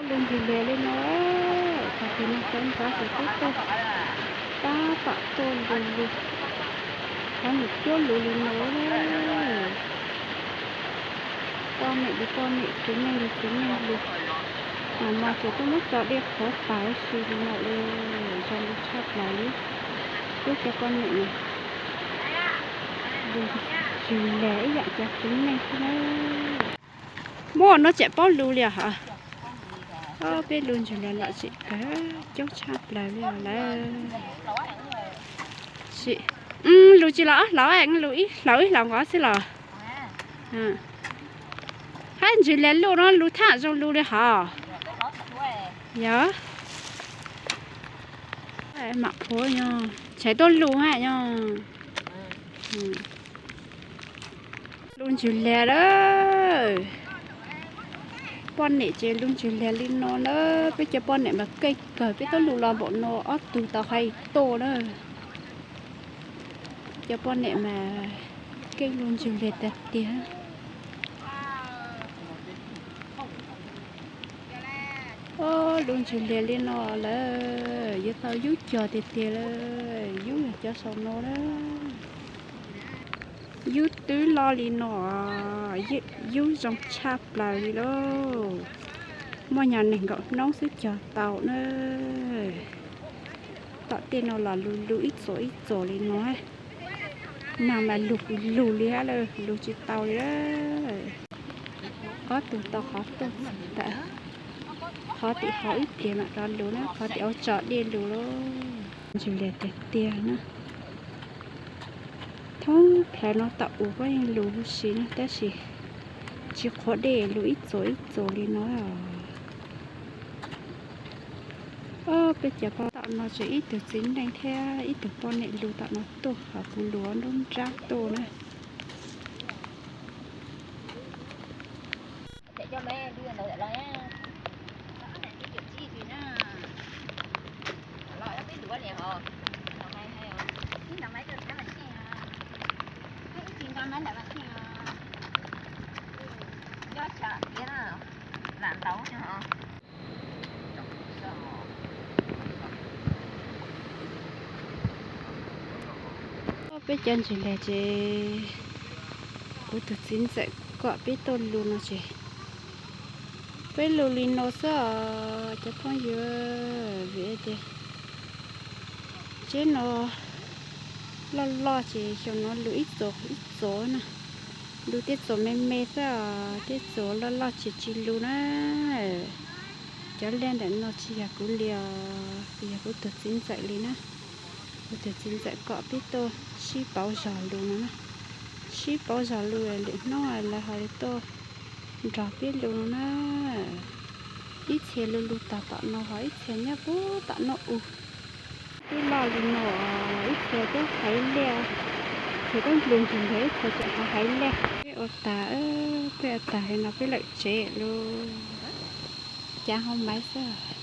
Lug ntswg lias li no, tag kis no sawv ntxov ces peb tuaj tab tom tuaj lug lug, qhov nws cuab lug li no. Poj niam li poj niam, txiv neej li txiv neej lug. Nag hmo ces tuaj muab tso dej qhuav tas huv si li no li, zoo li tshaj plaws li. Peb cov poj niam no lug ntswg lias ib yam cov txiv neej xwb na. Muaj no tseem paub lug li os. Peb lug ntswg lias los tseem kawg coob tshaj plaws li os lawm. Lug tsis los ob hlauv, lug ib hlauv ib hlauv nqov xwb los. Hab ntswg lias luj no lug thaj zoo lug li hos. Yog, mam phuav yog tshais tuaj lug hab yog. Lug ntswg lias lawm. Poj niam ces lug ntswg lias li no na. Peb cov poj niam mas keej kawg, peb tuaj lug los npaum no ob tug tau hais tuaj na. Cov poj niam mas keej lug ntswg lias tiag tiag. Lug ntswg lias li no lawm yuav tau yub cog tiag tiag lawm, yub yog cov saum no na. Yub twb loj li no, yub zoo tshaj plaws li lauj. Muaj nyag nees nkaum hnub xwb cog tau na. Tom tej no los lug lug ib txos ib txos li no. Nag mas lug lug li hab lawm, lug tsis tau li lawm. Ob tug tau qhov tuaj ntawm qhov tim hov ib pliag mam rov lug na, qhov tim hov tso dej lug lauj. Ntswg lias tiag tiag na. Thoob plawv no tom u kuj yeej lug huv si na, tab sis tsis qhuav dej, lug ib txos ib txos li no. Peb cov poj tom no tseem ib tug txiv neej thiab ib tug poj niam lug tom no tuaj, ho kuv lug nruab nrab tuaj na. Peb cov ntswg lias ces kuv tus txiv ntxawm kom peb tuaj lug no ces peb lug li no xwb os cov phooj ywg, vim tias tsheb no loj loj ces xyoo no lug ib txos ib txos na. Lug tej txos me me xwb os, tej txos loj loj ces tsis lug na. Cov liaj ntawm no tsis yog kuv li os, yog kuv tus txiv ntxawm li na. Kuv tus txiv ntxawm kom peb tuaj sib pauv zog lug no na. Sib pauv zog lug, lwm hnub lawv ho li tuaj nrog peb lug no na. Ib txhia lug lug tog tom no, ho ib txhia nyob puag tom no u. Twb loj li no, ib txhia twb haiv liaj, txhia twb nplug nplug ntag, ib txhia tseem haiv haiv liaj. Peb ua tag, peb ua tag li no peb lawm tsev lauj. Cav hauv maiv xwb.